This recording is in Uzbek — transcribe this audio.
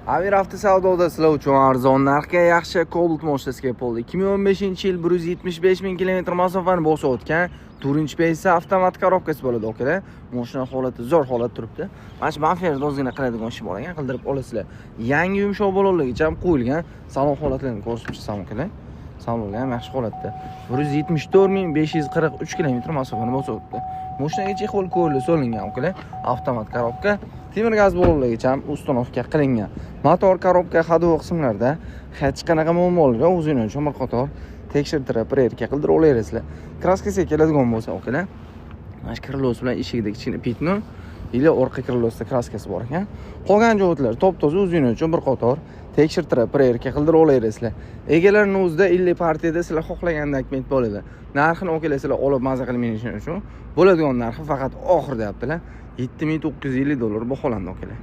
Amir Avtosavdoda sizlar uchun arzon narxga yaxshi Cobalt mashinasi kelib qoldi. 2015-yil, 175 ming kilometr masofani bosib o'tgan Touring esa avtomat korobkasi bo'ladi, akalar. Mashina holati zo'r holat turibdi. Mana shu bamperda ozgina qiladigan ishi bor ekan, qildirib olasizlar. Yangi yumshoq balonlargacha ham qo'yilgan. Salon holatlarini ko'rsatib chiqsam, akalar. Salonlar ham yaxshi holatda. 174 543 kilometr masofani bosib o'tdi. Mashinaga чехол ko'rli solingan, akalar. Avtomat korobka, temir gaz balonlargacha ham установка qilingan. Motor, korobka, ходовой qismlarida hech qanaqa muammolar yo'q. O'zinglar uchun bir qator tekshirtirib, проверка qildirib olaverasizlar. Краска siga keladigan bo'lsa, akalar, mana shu крыло si bilan eshigida kichkina пятно или orqa крыло sida краска si bor ekan. Qolgan joylar top-toza, o'zinglar uchun bir qator tekshirtirib, проверка qildirib olaverasizlar. Egalarini o'zida 50 partiyada sizlar xohlagan dokument bo'ladi. Narxini, akalar, sizlar olib maza qilib minishing uchun bo'ladigan narxi faqat oxir deyaptilar. 7950 dollar baholandi, akalar.